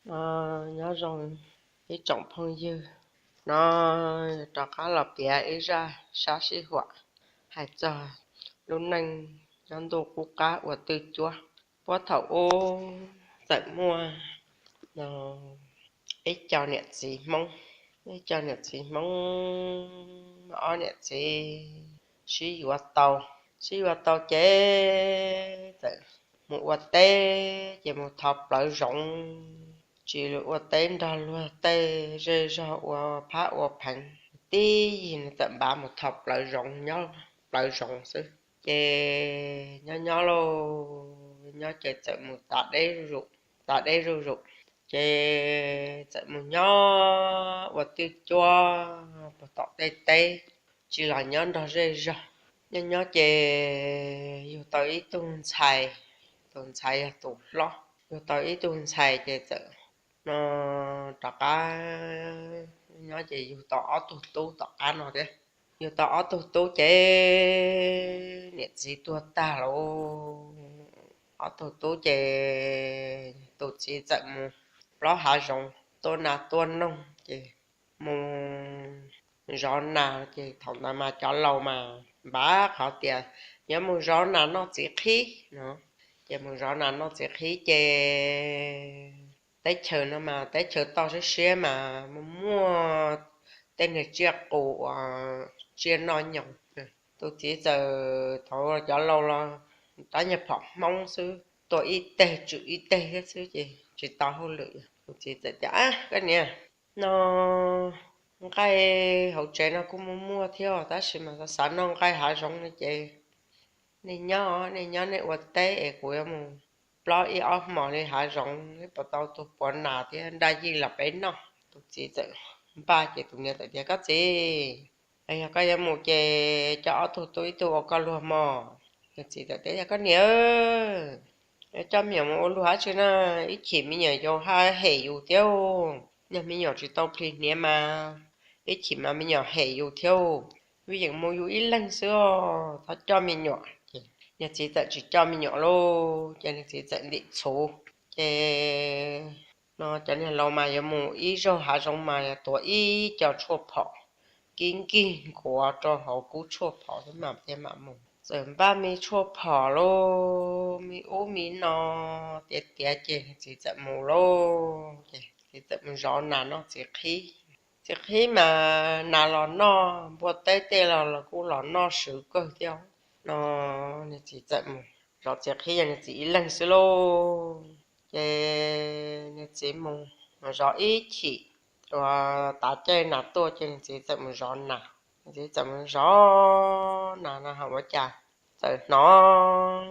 No, nyob zoo ib tsoom phooj ywg, no yog rov qab los piav ib zaj sab sib huam hais txog lub neej nyob ntuj qub qab ua twj cuab. Puag thaum ub txawm muaj ib co niam txiv Hmoob, ib co niam txiv Hmoob, ob niam txiv sib yuav tau, sib yuav tau ces txawm mus ua teb ces mus thov plawv zoov, tsis ua teb nrog luag tej zej zog ua phab ua pheev, tib yig nws txawm npaj mus thov plawv zoov nyob, plawv zoov xwb. Ces nyob nyob lauj, nyob ces txawm mus tas deb zuj zus, tas deb zuj zus, ces txawm mus nyob ua twj cuab puag tom tej teb, tsis los nyob nrog zej zog. Nyob nyob ces yug tau ib tug ntxhais, tus ntxhais yog tus hlob, yug tau ib tug ntxhais ces txawm no rov qab nyob ces yug tau ob tug tub tom qab no thiab. Yug tau ob tug tub ces niam txiv tuag tag lauj, ob tug tub ces tus txiv txawm mus plob hav zoov tua nas tua noog ces mus zov nas. Ces thaum ntawd mas cov laus mas npaj qhov tias yuav mus zov nas noj txiv qhib no, ces mus zov nas noj txiv qhib ces teb chaws no mas teb chaws toj siab siab mas muaj muaj tej niag tsiaj qus uas tsiaj noj nyoos. Tus txiv txawm, thaum cov laus los rab nyuag phom Hmoob xwb, tua ib teg tsum ib teg thiab xwb ces tsis tau hauj lwm. Tus txiv txawm tias, Koj niam, no nqaij hauv tsev no kuj muaj muaj thiab tab sis mas xav xav noj nqaij hav zoov no ces nej nyob, nej nyob nej ua teb es kuv yuav mus plob ib ob hmos li hav zoov, nej puas tau tus puav nas thiab nraj yij los peb noj. Tus txiv txawm npaj ces tus niam txawm tias, Koj txiv, yog koj yuav mus ces coj ob tug tub ib tug ua koj luag mog. Tus txiv txawm tias, Yog koj niam, coj me nyuam mus ua luag dab tsi na, ib chim me nyuam yuav haj hem yus thiab. Yog me nyuam tsis tau plhis hniav mas ib chim mas me nyuam hem yus thiab. Vim yeem mus yus ib leeg xwb os, txhob coj me nyuam. Ces nws txiv txawm tsis coj me nyuam lauj, ces nws txiv txawm ntim txhuv. Ces no cov niag laus mas yuav mus ib zaug hav zoov mas yuav tuav ib co tshuaj phom kib nkig nkuav rau hauv kub tshuaj phom xwb mam thiaj mam mus. Txawm npaj me tshuaj phom lauj, me ub me no tiav tiav ces nws txiv txawm mus lauj. Ces txiv txawm mus zov nas noj txiv qhib. Txiv qhib mas nas los noj, npua teb tej los los kuj los noj swv kawg thiab. No nws txiv txawm mus zov txiv qhib, yog nws txiv ib leeg xwb lauj. Ces nws txiv mus zov ib chim, uas tav caij nas tuaj ces nws txiv txawm mus zov nas. Nws txiv txawm mus zov nas no ho ua cas txawm hnov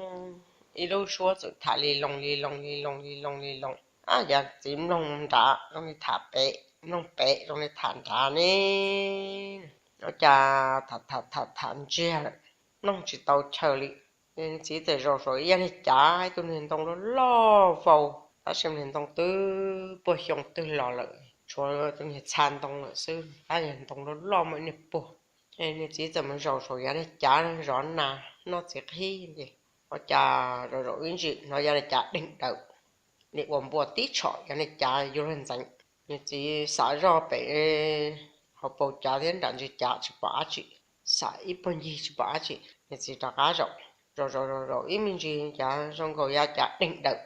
ib lub suab txawm tham li loo li loo li loo li loo li loo. Ab, yog txiv mloog nrad zoo li tham pem, mloog pem zoo li tham nrad ne. Ua cas tham tham tham tham ntsiag lawm, mloog tsis tau chaw li. Nws txiv txawm zaum saum ib yam niag cav, ib tug niag ntoo loj loj vau, tab sis niag ntoo twb puag xyoo twg los lawm, tshuav tus niag txha ntoo lawm xwb, tab niag ntoo loj loj muaj ib niag puag. Nws txiv txawm mus zaum saum yav niag cav zov nas noj txiv qhib ces ua cas zaum zaum ib ntsis hnov yav niag cav deeg dawm li uas npua tib tshom yav niag cav yuav luag ntxeev. Nws txiv xav zoj pem hauv paus cav thiab nram ntsis cav tsis pom dab tsi, xav ib puag ncig tsis pom dab tsi. Nws txiv rov qab zaum, zaum zaum zaum ib me ntsis cas zoo nkaus yav cav deeg dawm,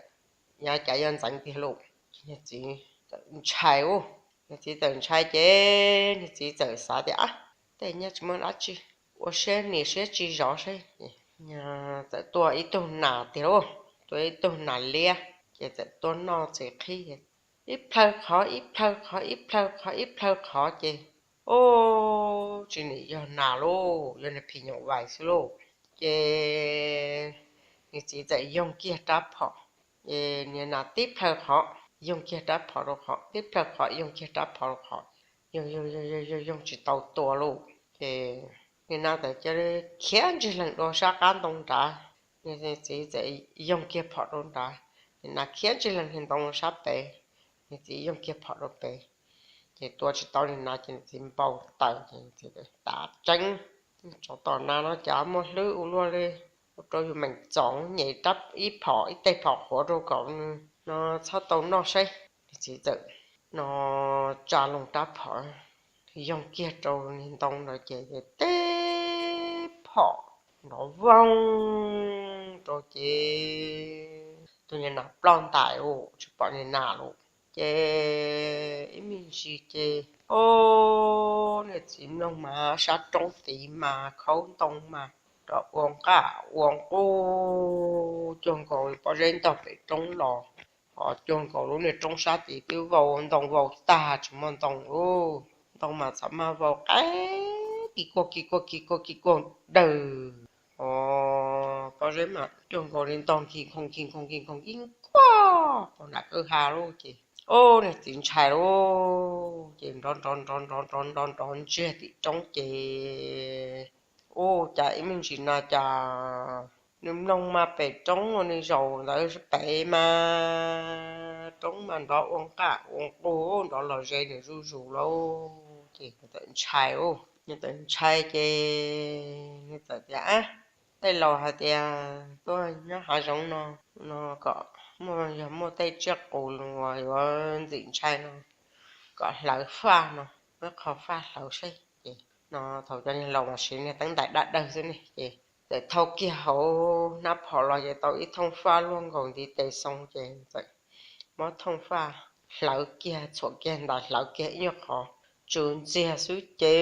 yav cav yuav ntxeev tiag lauj. Nws txiv txawm ntshai ub, nws txiv txawm ntshai ces nws txiv txawm xav tias, Ab, tej nyab tsis muaj dab tsi, ua siab nias siab tsis zov seb. Txawm tua ib tug nas tiag lauj, tua ib tug nas liab ces txawm tuaj noj txiv qhib. Ib plhaw qhov ib plhaw qhov ib plhaw qhov ib plhaw qhov ces, ub, tsis nim yog nas lauj, yog niag phim nyuj vais xwb lauj. Ces nws txiv txawm yoog kiag rab phom, ces niag nas tib plhaw qhov, yoog kiag rab phom rau qhov, tib plhaw qhov yoog kiag rab phom rau qhov, yoog yoog yoog yoog yoog tsis tau tua lauj. Ces niag nas txawm cia li khiav ntsig leeg dua sab qab ntoo nrad, nws txiv txawm yoog kiag phom rau nrad, niag nas khiav ntsig leeg niag ntoo sab pem, nws txiv yoog kiag phom rau pem. Ces tua tsis tau niag nas ces nws txiv npau taws ces nws txiv tav tseeb, tsov tom nas no cas muaj hlwb ua luaj li, ua rau yus meem txom nyem, rab ib phom ib teg phom qhuav rau kom nws no txhob tau noj seb. Txiv txawm no tsa loo rab phom yoog kiag rau niag ntoo ntawd ces teb phom nrov voog rau ces tus niag nas ploj ntais lawm tsis pom niag nas lawm. Ces ib me ntsis ces, o, niag txiv mloog mas sab roob tid mas khaub ntoo mas nrov ua nqaj ua nqug cuag nkaus pob zeb ntog pem roob los, ho cuag nkaus lub niag roob sab tid twb vau ntoo vau tag tsis muaj ntoo lawm. Ntoo mas txawm mas vau qab kis kuag kis kuag kis kuag kis kuag daws, o, pob zeb mas cuag nkaus li ntog nkig nkhoos nkig nkhoos nkig nkhoos ib nkuaj pem nram kwj ha lawm ces, o, niag txiv ntshai lawm ces nrov nrov nrov nrov nrov nrov nrov ntsiag tim roob ces, u, cas ib me ntsis no cas nws mloog mas pem roob ua nws zaum ntawd pem mas roob mas nrov ua nqaj ua nqug nrov los ze nws zuj zus lawm ces nws txawm ntshai lawm. Nws txawm ntshai ces nws txawm tias, Ab, tej laus hais tias tuaj nyob hav zoov no, no kom muaj, yog muaj tej tsiaj qus uas yuav ntxim ntshai no kom hlawv faj no, muab qho faj hlawv saib ces, no thaum cov niag laus mas siv niag teeb ntais dab dawg xwb ne ces txawm thau kiag hauv hnab phom los ces tau ib thooj faj luaj nkaus ntiv tes xoo ces txawm muab thooj faj hlawv kiag txhuam kiag ntais hlawv kiag ib nyuag qhov tsw ntxiag xwb ces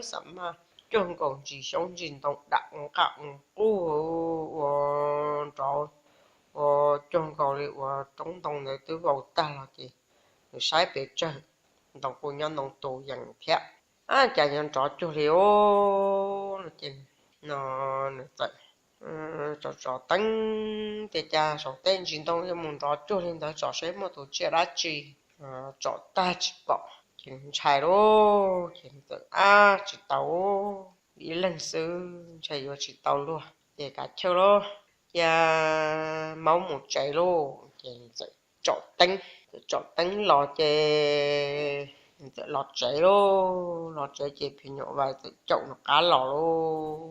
xam maj cuag nkaus ntsis xyoob ntsis ntoo dam ua nqaj ua nqug ua nrov ua cuag nkaus li uas roob ntoo ntawd twb vau tag los ces nws saib pes tsawg ntoo kuj nyob ntoo tus yees thiab. Ab, cas yuav nrov cuag li os no ces, no nws txawm tsom tsom teeb tias cas saum tej ntsis ntoo yuav mus nrov cuag li ntawd, tsom seb muaj tus tsiaj dab tsi. Tsom tag tsis pom ces nws ntshai lawm ces nws txawm, Ab, tsis tau, ib leeg xwb ntshai yuav tsis tau luag ces kav chawj lauj, cia maub mus tsev lauj ces nws txawm tsom teeb, txawm tsom teeb los ces nws txawm los tsev lauj. Los tsev ces phim nyuam vais txawm caum nws qab los lauj.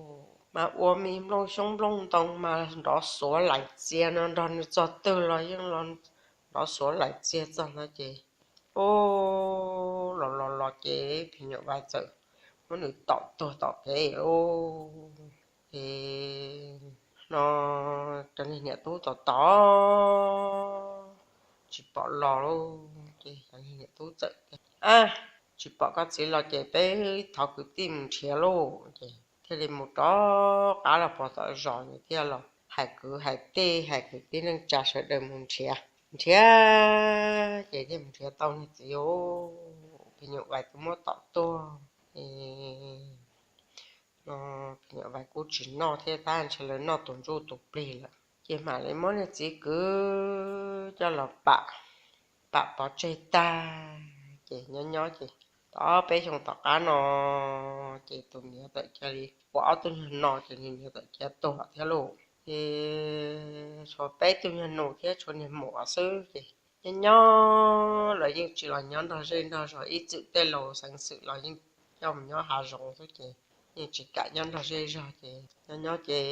Mas ua me nplooj xyoob nplooj ntoo mas nrov xuav laim txias no nrog nws txog twg los yeej nrov xuav laim txias txog ntawd ces, u, los los los ces phim nyuam vais txawm muab nws tom tuag tom kev lauj. Ces no cov niag niam tub tos tos tsis pom los lauj ces cov niag niam tub txawm tias, Ab, tsis pom koj txiv los ces peb thov kwv tij mus nrhiav lauj. Ces thiaj li mus rov qab los pog tom zos, nws thiaj los hais kwv hais tij, hais kwv tij neej tsa sawv daws mus nrhiav. Nrhiav ces thiaj mus nrhiav tau niag txiv, phim nyuam vais twb muab tom tuag. No phim nyuam vais kuj tsis noj thiab, tab ntshai lawv noj tus ntsuj tus plig lawm. Ces mam li muab niag txiv kwv coj los pam, pam pov tseg tag ces nyob nyob ces tau peb xyoo tom qab no ces tus niam txawm cia li ua ob tug nyuag no ces niag niam txawm cia tuag thiab lauj. Ces tshuav peb tug nyuag nus thiab tshuav niag muam xwb ces nyob nyob los yeej tsis los nyob nrog zej nrog zog, ib txwm tej laus xeev xwm los yeej coj mus nyob hav zoov xwb ces yeej tsis kam nyob nrog zej zog ces nyob nyob ces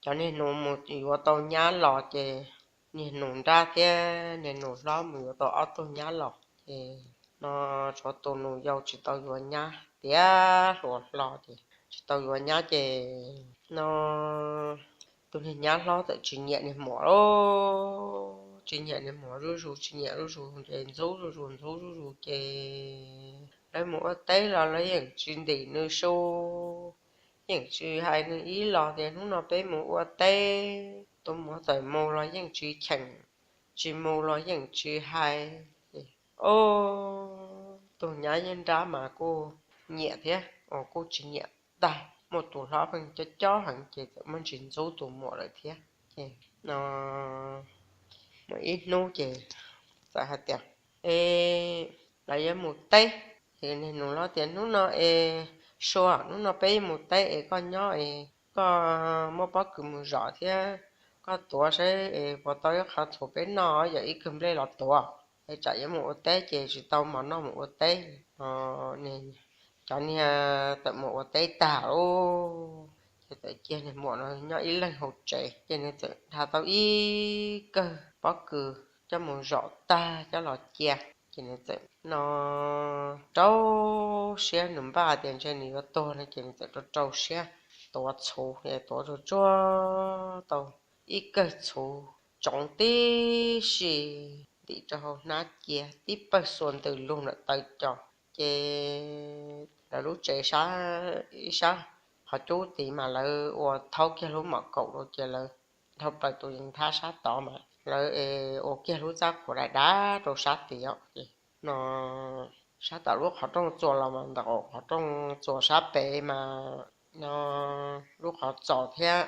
cov niag nus mus yuav tau nyab los ces niag nus nrab thiab niag nus hlob mus yuav tau ob tug nyab los ces no tshuav tus nus yau tsis tau yuav nyab tiav hluas hlo ces tsis tau yuav nyab ces no tus niag nyab hlob txawm tsis nyiam niag muam lauj, tsis nyiam niag muam zuj zus, tsis nyiam zuj zus ces ntxub zuj zus ntxub zuj zus ces lawv mus ua teb los lawv yeej tsis ntim nws su, yeej tsis hais nws ib los tias hnub no peb mus ua teb, tus muam txawm mus los yeej tsis cheem, tsis mus los yeej tsis hais. Ces o, tus nyab yeej nrab mas kuj nyiam thiab, kuj tsis nyiam tag, muaj tus hlob pheej cob cob heev ces txawm muaj ntsis ntxub tus muam lawm thiab ces no muaj ib hnub ces txawm hais tias, E, lawv yuav mus teb. Ces niag nus hlob tias, Hnub no es Sua, hnub no peb mus teb es koj nyob es koj muab pob kws mus zom thiab koj tuav saib es puas tau ib qho txhuv peb noj, yog ib kawg nplej los tuav es tsam yuav mus ua teb ces tsis tau mov noj mus ua teb. Cov niag txawm mus ua teb tag lauj, ces txawm cia niag muam no nyob ib leeg hauv tsev ces nws txawm dhia tau ib kawg pob kws coj mus zom tag coj los cia. Ces nws txawm no rau siab, nws npaj tias ntshe nws yuav tuag no ces nws txawm rau rau siab tuav txhuv, tuav tsuag tsuag tau ib kawm txhuv tsoov tib si ntim rau hauv hnab cia tib pawg xuas ntws lug nram taw co. Ces lawv lub tsev sab, ib sab qhov cub tid mas lawv ua thaub kiag lub mom kaum rau ces lawv dhau plaws tus yees thab sab tod mas lawv ua kiag lub txaj qhuav dav dav rau sab tid os. Ces no sab tom lub qhov rooj txuas los mas ntawm qhov rooj txuas sab pem mas no lub qhov txos thiab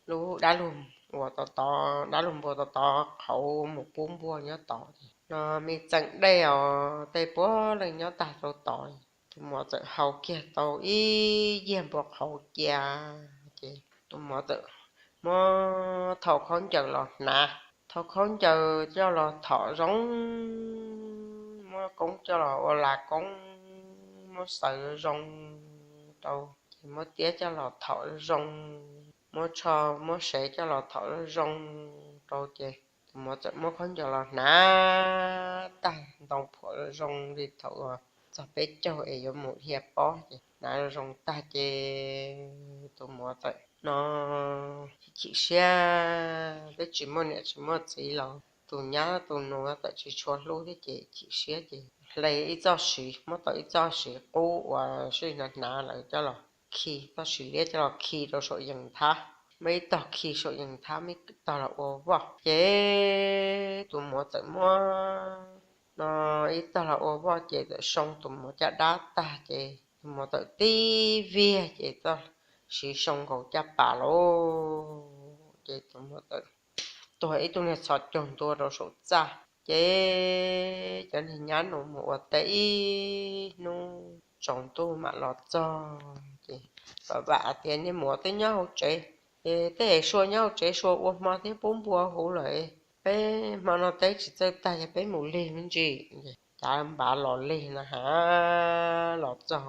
lub dab lug uas tod tod, dab lug npua tod tod qhauv mus pub npua nyob tod. No me txeem dej os, tej puav leej nyob tag rau tod. Tus muam txawm haus kiag tau ib yiag npua qhauv cia, ces tus muam txawm muab thau khaub ncaws los hnav, thau khaub ncaws coj los thom zoo, muab koob coj los ua las koob, muab xaws zoo rau, ces muab tiab coj los thom zoo, muab tsho muab sev coj los thom zoo rau ces tus muam txawm muab khaub ncaws los hnav tag ntoo phuam zoo li thaum uas txog peb caug es yuav mus dhia pob ces hnav zoo tag ces tus muam txawm no chim siab, twb tsis muaj niam tsis muaj txiv los tus nyab tus nus txawm tsis tshua hlub thiab ces chim siab ces hle ib txoj siv, muab tau ib txoj siv qub uas sij hnav hnav lawm coj los khi, txoj siv liab coj los khi rau saum yees thab, muab ib tog khi saum yees thab, muab ib tog los ua voj. Ces tus muam txawm muab no ib tog los ua voj ces txawm soo tus muam caj dab tag ces tus muam txawm tib viag ces txoj siv soo nkaus caj pas lauj. Ces tus muam txawm tuag ib tug niag txhos caug ntua rau saum txaj. Ces cov niag nyab nus mus ua teb ib hnub tsaus ntuj mam los txog ces vam vam tias niag muam twb nyob hauv tsev, ces tej sua nyob hauv tsev sua ua hmo thiab pub npua huv lawm, peb hmo no teb tsis txawj tag ces peb mus lig me ntsis. Cav npav los lig na has los txog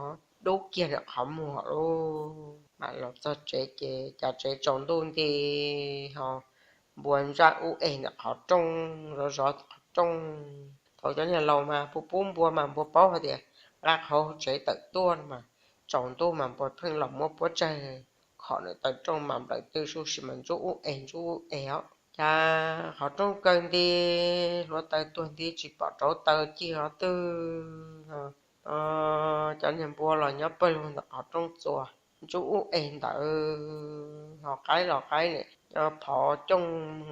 dub kiag ntawm qhov muag lawm, mam los txog tsev ces cav tsev tsaus ntuj nti ho npua ntsaj ub es ntawm qhov rooj, zov zov qhov rooj. Thaum cov niag laus mas pub pub npua mas npua paub hais tias nqa qhov hauv tsev tawm tuaj mas tsaus ntuj mas npua pheej los muab puab tsawg khom ntawm taw rooj mas nplawm tw su sis mas ntsuj ub es ntsuj ub es os. Cas qhov rooj kaw nti, hluav taws tuag nti tsis pom rauv taws cig qhov twg. Cov niag npua los nyob pawg lug ntawm qhov rooj txuas ntsuj ub es ntawd ho qaib los qaib li phov cooj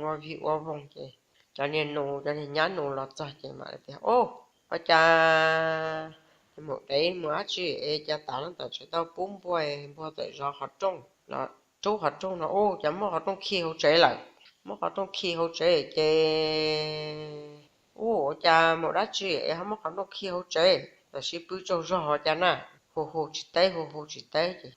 ua vig ua voog ces cov niag nus, cov niag nyab nus los txog ces mam li tias, Ub, ua cas mus dev mus dab tsi es cas tav no tawm tsev tau pub npua, npua tawm zov qhov rooj los rub qhov rooj no, ub, cas muab qhov rooj khi hauv tsev lawm. Muab qhov rooj khi hauv tsev ces, ub, ua cas mus dab tsi es ho muab qhov rooj khi hauv tsev, tam sim pw tsaug zog ua cas na. Hu hu tsis teb, hu hu tsis teb ces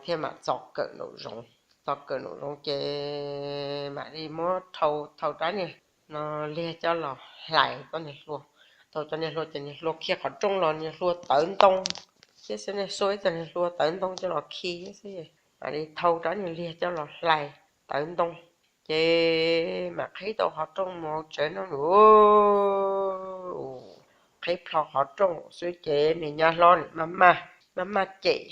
thiaj mam txo kawm nraum zoov. Txo kawm nraum zoov ces mam li muab thau thau rab niag no liag coj los hlais tau niag hlua. Tau cov niag hlua ces niag hlua khi qhov rooj los niag hlua tawv ntoo thiab xwb, niag xua ib txog niag hlua tawv ntoo coj los khi xwb. Mam li thau rab niag liag coj los hlais tawv ntoo ces mam qhib tau qhov rooj mus hauv tsev no. Qhib plho qhov rooj xwb ces niag nyab hlob nim maj maj, maj maj cem.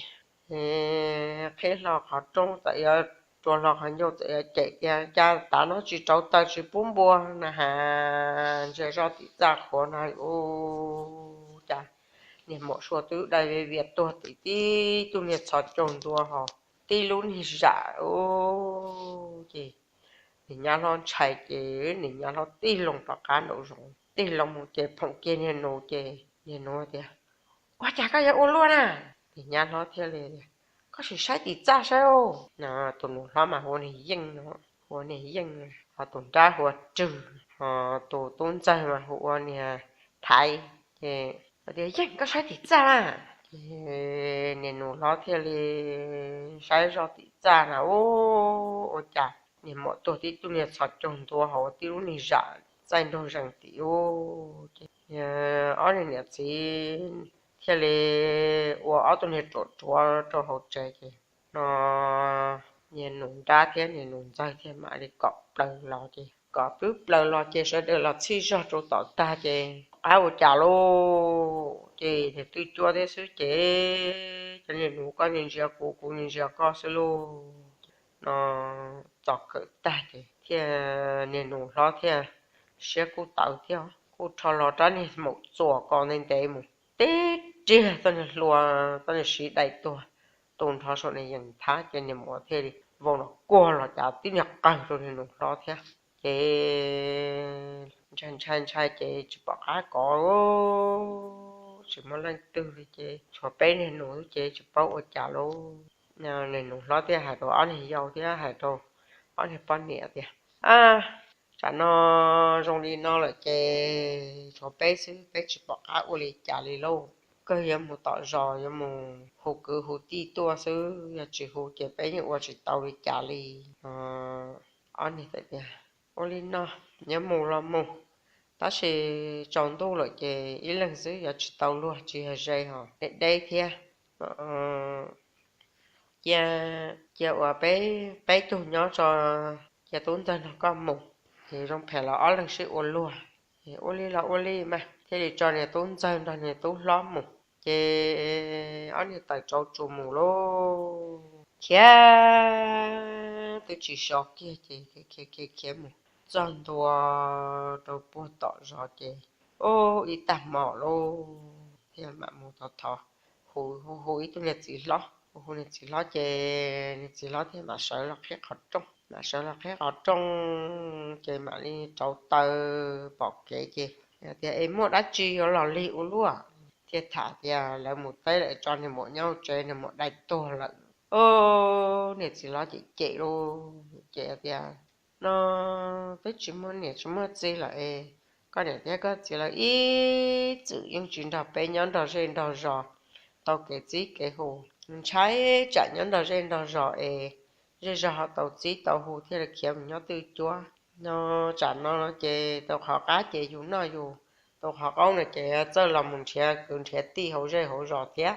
Qhib hlo qhov rooj txawm yuav rua hlo qhov ncauj txawm yuav cem tias, Cas tav no tsis rauv taws tsis pub npua na has, ntshe zoj tim txaj qhuav no ub. Cas niag muam sua twb dai vias vias tuag tim tib tug niag txhos caug ntua ho tib lub niag zam ub. Ces niag nyab hlob ntshai ces niag nyab hlob tig loo rov qab nraum zoov, tig loo mus ces phoom kiag niag nus ces niag nus tias, Ua cas koj yuav ua luaj na? Niag nyab hlob thiaj li tias, Koj sim saib tim txaj saib os. Tus nus hlob mas hu ua niag Yeej no, hu ua niag Yeej, ho tus nrab hu ua Rwg, ho tus tub ntxawg mas hu ua niag Thaiv. Ces tias, Yeej, koj saib tim txaj na. Ces niag nus hlob thiaj li saib zoj tim txaj na ub, ua cas niag muam tuag tib tug niag txhos caug ntua hauv tib lub niag zam txaij nraug zees tim ub. Ces ob niag niam txiv thiaj li ua ob tug niag ruam ruav rau hauv tsev ces no niag nus nrab thiab niag nus ntxawg thiaj mam li kom plaws los ces kom twb plaws los ces sawv daws los txhij zog rau tom tag ces qab ua cas lauj, ces twj cuab thiab xwb ces cov niag nus koj ntsia kuv, kuv ntsia koj xwb lauj. No txog kawm tag ces thiaj niag nus hlob thiaj siab kuj tawv thiab kuj rho los rab niag maum txuas ko ntev ntev mus tib riag txoj niag hlua, txoj niag siv dai tuag tu nrho saum niag yees thab ces niag maum thiaj li vau los kuag los cas tib niag qawg rau niag nus hlob thiab. Ces ntshai ntshai ntshai ces tsis pom qab kov, tsis muaj leej twg li ces tshuav peb niag nus ces tsis paub ua cas lauj. Niag nus hlob thiaj hais rau ob niag yau thiab hais rau ob niag poj niam tias, A, tsam no zoo li no lawm ces tshuav peb xwb, peb tsis pom qab ua li cas li lauj. Kawg yuav mus tom zos yuav mus hu kwv hu tij tuaj xwb, yog tsis hu ces peb yeej ua tsis tau li cas li. Ob niag tias, Ua li no, yuav mus los mus, tab sis tsaus ntuj lawm ces ib leeg xwb yuav tsis tau luag, tsis yog ze hos deb deb thiab. Cia, cia uas peb peb tug nyob tso, cia tub ntxawg nrog koj mus, es zoo phem los ob leeg sib ua luag. Ua li los ua li mas thiaj li tso niag tub ntxawg nrog niag tub hlob mus. Ces ob niag tawm tsau tsuas mus lauj, khiav twb tsis so kiag ces khiav khiav khiav mus txog ntua rau puag tom zos ces ub ib tag hmo lauj, thiaj mam mus thov thov hu hu ib tug niag txiv hlob, hu hu niag txiv hlob ces niag txiv hlob thiaj mam sawv los qhib qhov rooj, mam sawv los qhib qhov rooj ces mam li rauv taws pom kev ces tias, Es muaj dab tsi yuav los lig ua luaj? Thiaj tham tias, Lawv mus teb lawm, tso niag muam nyob hauv tsev, niag muam dai tuag lawm. Ub, niag txiv hlob cem cem lauj, ces tias, No twb tsis muaj niam tsis muaj txiv lawm es koj niam thiab koj txiv lawv ib txwm yeej tsis nrog peb nyob nrog zej nrog zos tau kev txib kev hu. Ntshai tsam nyob nrog zej nrog zos es zej zog ho tau txib tau hu thiaj li khiav mus nyob twj cuab. No tsam no no ces tau qhov qab ces yus noj yus, tau qhov qaub no ces txawj los mus nrhiav kwv nrhiav tij hauv zej hauv zos thiab.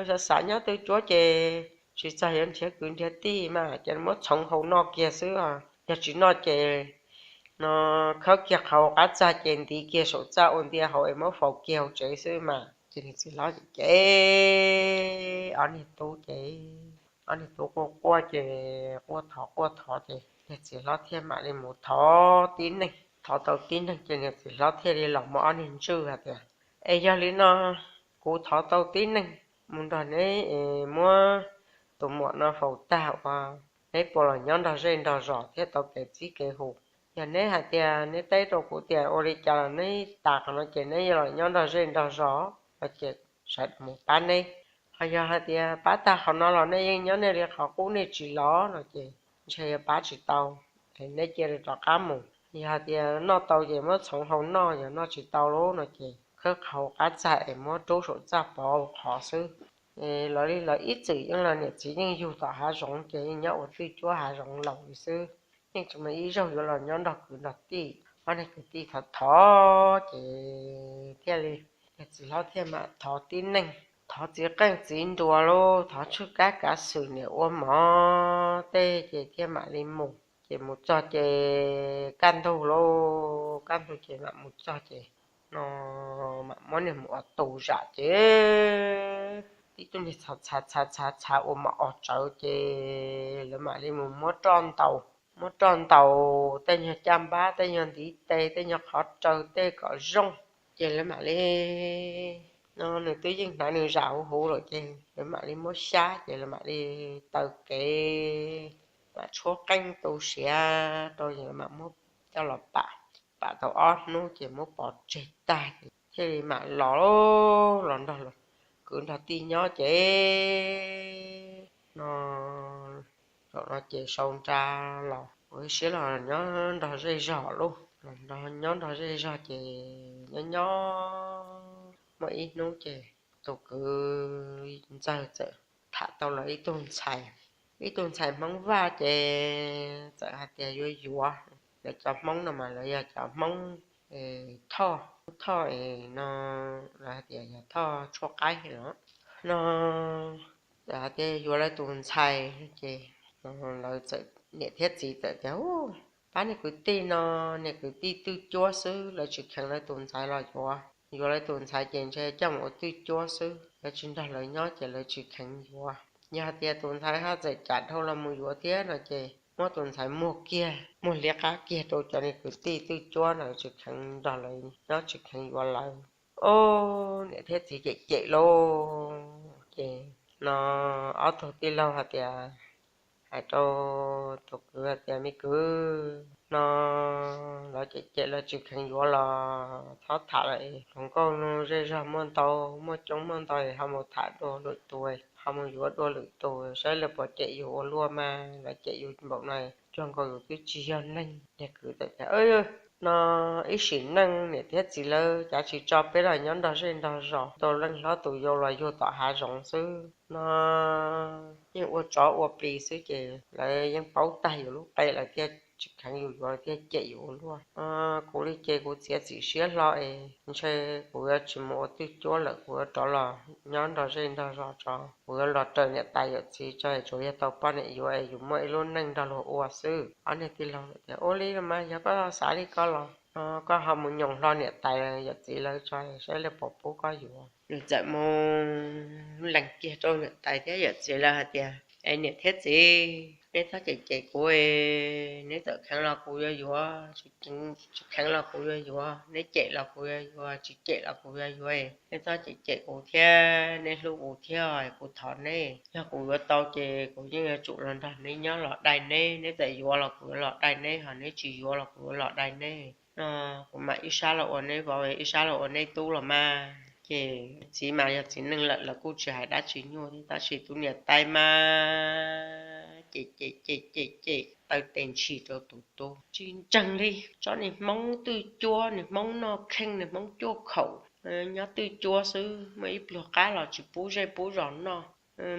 Xav xav nyob twj cuab ces tsis txog yuav nrhiav kwv nrhiav tij mas ces muab txhoov hau noj kiag xwb, yog tsis noj ces no khawb kiag qhov qab txag ces ntiv kiag saum txaj ua ntia hauv es muab faus kiag hauv tsev xwb mas. Ces niag txiv hlob ces, ces ob niag tub ces ob niag tub quaj quaj ces quaj thov quaj thov ces niag txiv hlob thiaj mam li mus thov tib neeg. Thov tau tib neeg ces niag txiv hlob thiaj li los muab ob niag ntswj hais tias, Es yog li no, kuv thov tau tib neeg mus nrog neb es muab tus muam no faus tag uas neb puas los nyob nrog zej nrog zos thiab tau kev txib kev hu. Yog neb hais tias neb teb rau kuv tias ua li cas los neb tas qhov no ces neb yuav los nyob nrog zej nrog zos no ces sawv daws mus pab neb. Ho yog hais tias pab tag qhov no los nej yeej nyob nej li qhov qub nej tsis los no ces ntshe yuav pab tsis tau, es neb cia li rov qab mus. Yog hais tias noj tau ces muab txhoov hau noj, yog noj tsis tau lawm no ces khawb qhov qab txag es muab rub saum txaj pov ua qhov xwb. Lawv li lawv ib txwm yeej los niam txiv yeej yug tom hav zoov ces yeej nyob ua twj cuab hav zoov laus li xwb, yeej tsis muaj ib zaug yuav los nyob nrog kwv nrog tij. Ob niag kwv tij thov thov ces thiaj li, niag txiv hlob thiaj mam thov tib neeg, thov txiv qeej txiv nruas lauj, thov tshwj kab kav xwm niam ua mov tej ces thiaj mam li mus. Ces mus txog ces kaj ntug lauj, kaj ntug ces mam mus txog ces no mam muab niag mus ua tu zam ces tib tug niag txhav txhav txhav txhav ua mov os tsawv ces lawv mam li mus muab roj ntaus, muab roj ntaus tej nyuag caj npab, tej nyuag ntiv tes, tej nyuag qhov raws tej kom zoo. Ces lawv mam li, no nws twb yeej hnav nws zam huv huv lawm ces lawv mam li muab xyab ces lawv mam li taw kev, mam tshuab qeej tu siav rau ces lawv mam muab coj los pam. Pam tau ob hnub ces muab pov tseg tag ces thiaj li mam los, los nrog kwv nrog tij nyob ces no, zaum no ces sau nra los ua siab los nyob nrog zej zog lauj, los nyob nrog zej zog ces nyob nyob muaj ib hnub ces tus kwv ntxawg txawm tham tau lawv ib tug ntxhais, ib tug ntxhais Hmoob Vaj ces txawm hais tias yuav yuav. Lawv cov Hmoob no mas lawv yog cov Hmoob Thoj, Thoj no, lawv hais tias yog Thoj Tshuaj Qaib no, lawv hais tias yuav lawv tus ntxhais ces lawv txawm, niam thiab txiv txawm tias, Ub, pab niag kwv tij no, niag kwv tij twj cuab xwb, lawv tsis kheev lawv tus ntxhais los yuav. Yuav lawv tus ntxhais ces ntshe coj mus ua twj cuab xwb, lawv tsis nrog lawv nyob ces lawv tsis kheev yuav. Yog hais tias tus ntxhais ho txawm cam dhau los mus yuav thiab no ces muab tus ntxhais muag kiag, muag liab qab kiag rau cov niag kwv tij twj cuab no, tsis kheev nrog lawv nyob, tsis kheev yuav lawv. Ub, niam thiab txiv cem cem lauj. Ces no ob tug tij laug hais tias, hais rau tus kwv hais tias, me kwv, no lawv cem cem lawv tsis kheev yuav los txhob tham lawm, hluas nkauj no zej zog muaj ntau, muaj coob muaj ntau, ho mus tham dua lwm tus, ho mus yuav dua lwm tus, saib lawv puas cem yus ua luaj mas, lawv cem yus npaum no, cuag nkaus yus twb tsis yog neeg. Niag kwv txawm tias, no ib sim neej niam thiab txiv lawv cav tsis tso peb los nyob nrog zej nrog zos, tau leej hlob tus yau los yug tom hav zoov xwb no, yeej ua tsov ua plis xwb ces lawv yeej paub tag yus lub qe, lawv thiaj tsis kheev yus yuav, lawv thiaj cem yus ua luaj. Kuv li ces kuv txiav txim siab hlo es ntshe kuv yuav tsis mus ua twj cuab lawm, kuv yuav rov los nyob nrog zej nrog zos tso, kuv yuav los raws niam tais yawm txiv tso, tsuas yog tau poj niam yuav es yus muaj ib lub neej nrog luag ua xwb. Ob niag tij laug tias, ua li los mas yog koj xav li ko los, no koj ho mus nyoos hlo niam tais yawm txiv lawv tso, saib lawv puas pub koj yuav. Nws txawm mus lees kiag rau niam tais thiab yawm txiv lawv hais tias, es niam thiab txiv, neb txhob cem cem kuv, neb txawm kheev los kuv yuav yuav, tsis kheev los kuv yuav yuav, neb cem los kuv yuav yuav, tsis cem los kuv yuav yuav. Neb txhob cem cem kuv thiab, neb hlub kuv thiab, kuv thov neb, yog kuv yuav tau ces kuv yeej yuav tsum los nrog neb nyob, los dai neb, neb txawm yuav los kuv yuav los dai neb, ho neb tsis yuav los kuv yuav los dai neb. No kuv mam ib sab los ua neb vauv, ib sab los ua neb tub los mas. Ces txiv mas yog txiv neej lawm, lawv kuj tsis hais dab tsi nyuaj thiab, tab sis tus niam tais mas cem cem cem cem cem taw tes ntshis rau tus tub tsis ntseeg li. Tsob niag hmoob twj cuab, niag hmoob noj kheej, niag hmoob cuaj khaum, nyob twj cuab xwb, muaj ib pluag qab los tsis pub zej pub zos noj,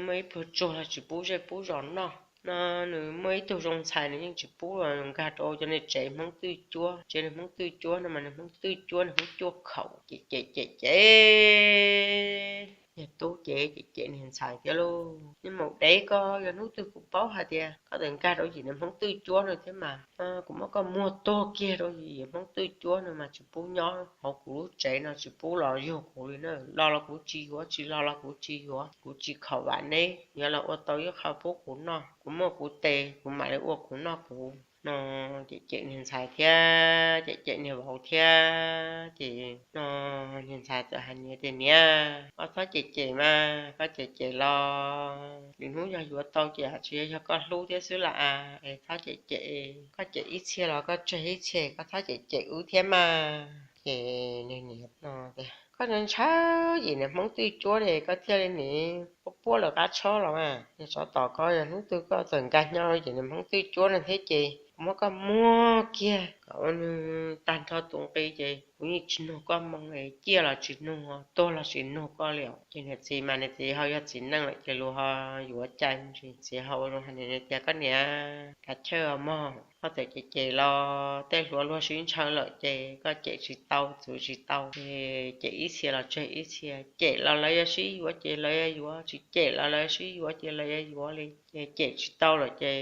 muaj ib pluag tsuag los tsis pub zej pub zos noj. No nws muaj ib tug zoo ntxhais, nws yeej tsis pub los nkag rau cov niag tsev hmoob twj cuab, tsev niag hmoob twj cuab no mas niag hmoob twj cuab, niag hmoob cuaj khaum, cem cem cem cem niag tub ces cem cem niag ntxhais thiab lauj. Niag maum dev, koj yog hnub twg kuv paub hais tias koj tawm nkag rau yim niag hmoob twj cuab no thiab mas, kuv muab koj muag tuag kiag rau yim hmoob twj cuab no mas tsis pub nyob hauv kuv lub tsev no, tsis pub los yug kuv li na. Los los kuv tsis yuav, tsis los los kuv tsis yuav, kuv tsis khaum vam neb, yog los ua tau ib qho pub kuv noj, kuv muaj kuv tes kuv mam li ua kuv noj kuv. No cem cem niag ntxhais thiab cem cem niag vauv thiab ces no niag ntxhais txawm hais niam tias, niam, koj txhob cem cem mas, koj cem cem los lwm hnub yog yuav tau ces tsis yog koj hlub thiab xwb las as, es txhob cem cem, koj cem ib txhia los koj tseg ib txhia, koj txhob cem cem wb thiab mas. Ces niag niam no tias, koj ntshaw yim niag hmoob twj cuab li koj thiaj li nim puab puab lawv qab tshob los mas. Niag tsov tom, koj yog hnub twg koj txawm nkag nyo rau yim niag hmoob twj cuab no thiab ces kuv muab koj muag kiag kom ua nws tag nrho tus nqi ces kuv yeej tsis nug koj moo, ciaj los tsis nug, tuag los tsis nug koj li os. Ces niag txiv mas niag txiv ho yog txiv neej lawm ces luag ho yuav cai mus tsis, txiv ho ua zoo hais niam tias, koj niam, kav chawj os mog, koj txawm cem cem los tej hluas luag sib ntshaw lawm ces koj cem tsis tau, txwv tsis tau, ces cem ib txhia los tseg ib txhia. Cem los lawv yuav sib yuav ces lawv yuav yuav, tsis cem los lawv sib yuav ces lawv yuav yuav li. Ces cem tsis tau lawm ces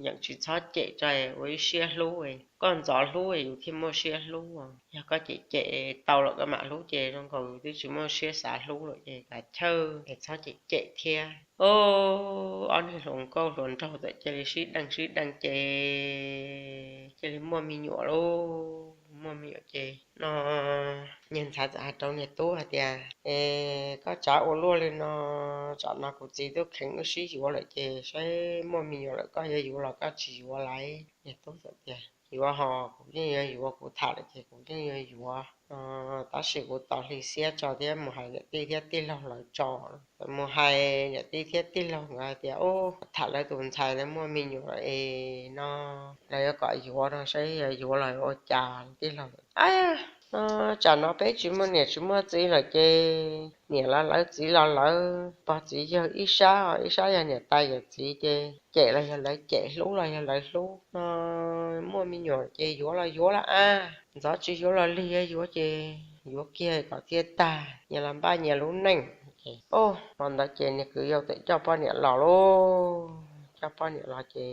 yeem tsis txhob cem tso, ua ib siab hlub, koj ntxov hlub yus thiaj muaj siab hlub. Yog koj cem cem tau lawm koj mam hlub ces zoo nkaus yus twb tsis muaj siab xav hlub lawm ces kav chawj es txhob cem cem thiab. Ob niag hluas nkauj hluas nraug txawm cia li sib deev sib deev ces cia li muaj me nyuam lauj. Muaj me nyuam ces no niag ntxhais txawm hais rau niag tub hais tias, es koj tsav ua luaj li no, tsam no kuv txiv twb kheev wb sib yuav lawm ces saib muaj me nyuam lawm koj yuav yuav los koj tsis yuav lauj. Niag tub txawm tias, yuav hos, kuv yeej yuav yuav, kuv tham lawm ces kuv yeej yuav yuav. Tab sis kuv tos hli xiab tso thiab mus hais niam tij thiab tij laug lawv tso. Txawm mus hais niam tij thiab tij laug nkawd hais tias, ub, tham lawv tus ntxhais ntawd muaj me nyuam lawm es no lawv yuav kom yuav no saib yuav yuav los yuav ua cas. Tij laug, a, tsam no peb tsis muaj niam tsis muaj txiv lawm ces niam los lawv, txiv los lawv, pog txiv yawg ib sab, ib sab yog niam tais yawm txiv ces cem los yog lawv cem, hlub los yog lawv hlub no. Muaj me nyuam ces yuav los yuav lawm a, ntxov tsis yuav los lig, yuav ces yuav kiag kom thiaj tag, nyias los npaj nyias lub neej. Hmo ntawd ces niag kwv yau txawm coj poj niam los lauj. coj poj niam los ces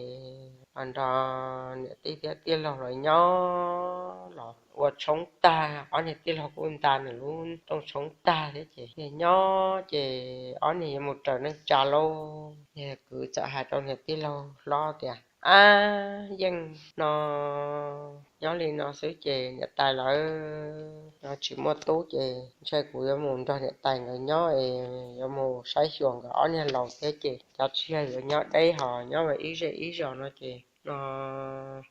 los nrog niam tij thiab tij laug los nyob los ua tshoob tag, ob niag tij laug kuj nta nws lub rooj tshoob tag thiab ces nyob ces ob niag yuav mus raws neej tsa lauj. Niag kwv txawm hais rau niag tij laug hlob tias, Ab, yeej no nyob li no xwb ces niam tais lawv no tsis muaj tub ces ntshe kuv yuav mus nrog niam tais nkawd nyob es yuav mus saib xyuas nkawd ob niag laus thiab ces cov tsis yog yuav nyob deb ho nyob ua ib zej ib zos no ces no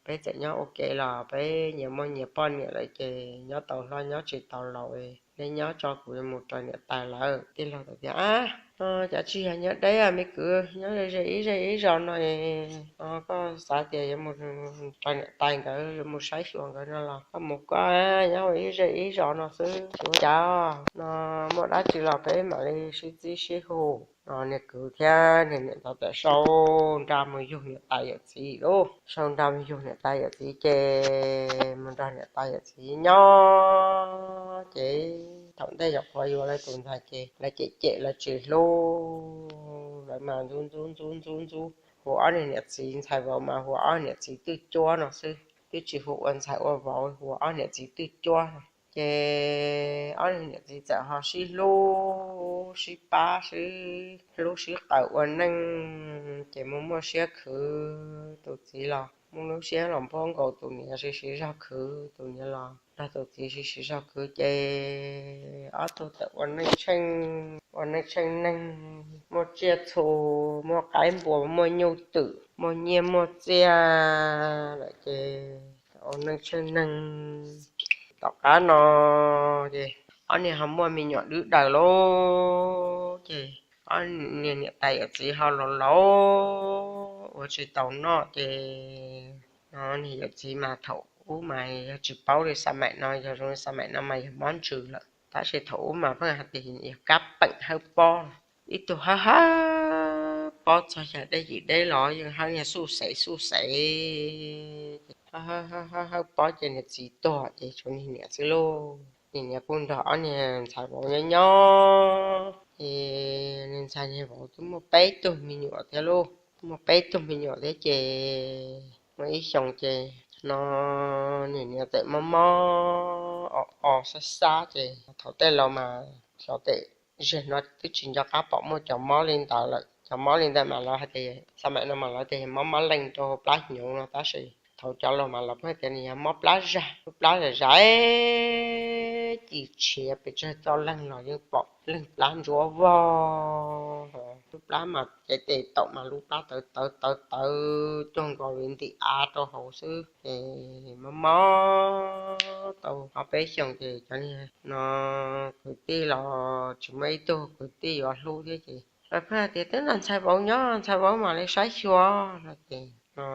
peb txawm nyob ua ke los peb nyias muaj nyias poj niam lawm ces nyob tau hlob nyob tsis tau laus, neb nyob tso kuv yuav mus raws niam tais lawv. Tij laug teb tias, Ab, no cov tsis yog nyob deb me kwv, nyob ze ib zej ib zos no, koj xav tias yuav mus raws niam tais nkawd yuav mus saib xyuas nkawd no los koj mus koj, nyob ua ib zej ib zos no xwb tsis ua cas, no muaj dab tsi los peb mam li sib txib sib hu. No niag kwv thiab niag niam tais txawm sau nra mus yug niam tais yawm txiv lauj. Sau nra mus yug niam tais yawm txiv ces mus nrog niam tais yawm txiv nyob ces thaum ntej yog qhuav yuav lawv tus ntxhais ces lawv cem cem lawv tsis hlub, lawv mas ntxub ntxub ntxub ntxub ntxub, hu ob niag niam txiv ntxhais vauv mas hu ob niam txiv twj cuab no xwb, twb tsis hu ua ntxhais ua vauv, hu ob niam txiv twj cuab. Ces ob niag niam txiv txawm ho sib hlub sib pab sib hlub sib qawm ua neej ces muaj muaj siab khwv. Tus txiv los muaj lub siab los npuab nkaus tus niam, siv siv zog khwv tus niam los nrog tus txiv siv siv zog khwv ces ob tug txawm ua neej tsheej, ua neej tsheej neeg, muaj tsiaj txhu, muaj qaib npua, muaj nyuj twm, muaj nyiaj muaj txiaj lawm ces ua neej tsheej neeg. Tom qab no ces ob niag ho muaj me nyuam dwb daws lauj ces ob niag niam tais yawm txiv ho laus laus ua tsis tau noj ces no niag yawm txiv mas thaum ub mas yog tsis paub li xav maim no, yog zoo li xav maim no mas yog mob ntsws lawm, tab sis thaum ub mas pheej hais tias yog kab peem hawb pob, ib tug hawb hawb pob txog yog deb yim deb los yeej hawb niag xuj xev xuj xev ces hawb hawb hawb pob ces niag txiv tuag ces tshuav niag niam xwb lauj. Niag niam kuj nrog ob niag ntxhais vauv nyob nyob ces niag ntxhais niag vauv twb muaj peb tug me nyuam thiab lauj, twb muaj peb tug me nyuam thiab ces muaj ib xyoos ces no niag niam txawm mob mob o o xab xab ces thaum tej laus mas xyov tej, zaum no twb tsis nco qab pom muaj cov mob li ntawd lawm, cov mob li ntawd mas lawv hais tias xav maim no mas lawv tias yog mob mob leej rau plab hnyuv no tab sis thaum cov laus mas lawv pheej tias nws yog mob plab zag, lub plab zam zam ci tshiav pes tsawg txoj leeg los yeej pom leeg plab ntsuab vog, lub plab mas cev tes taum mas lub plab tawv tawv tawv tawv cuag nkaus li ntim av rau hauv xwb ces mob mob tau ob peb xyoos ces cov niag no kwv tij los tsis muaj ib tug kwv tij yuav hlub thiab ces lawv pheej hais tias twb nrog ntxhais vauv nyob ntxhais vauv mam li saib xyuas no ces no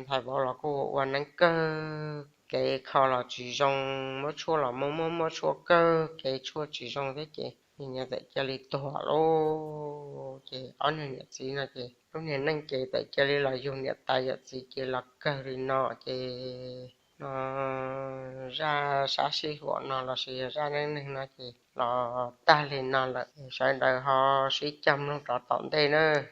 ntxhais vauv los kuj ua neeb kawg, kev kho los tsis zoo, muab tshuaj los muab muab muab tshuaj kawg, kev tshuaj tsis zoo thiab ces niag niam txawm cia li tuag lauj. Ces ob niag niam txiv no ces lub niag neej ces txawm cia li los yug niam tais yawm txiv ces los kawg li no ces no zaj sab sij huam no lossis yog zaj neej neeg no ces los tag li no lawm, sawv daws ho sib cog mloog rov tom ntej nawb.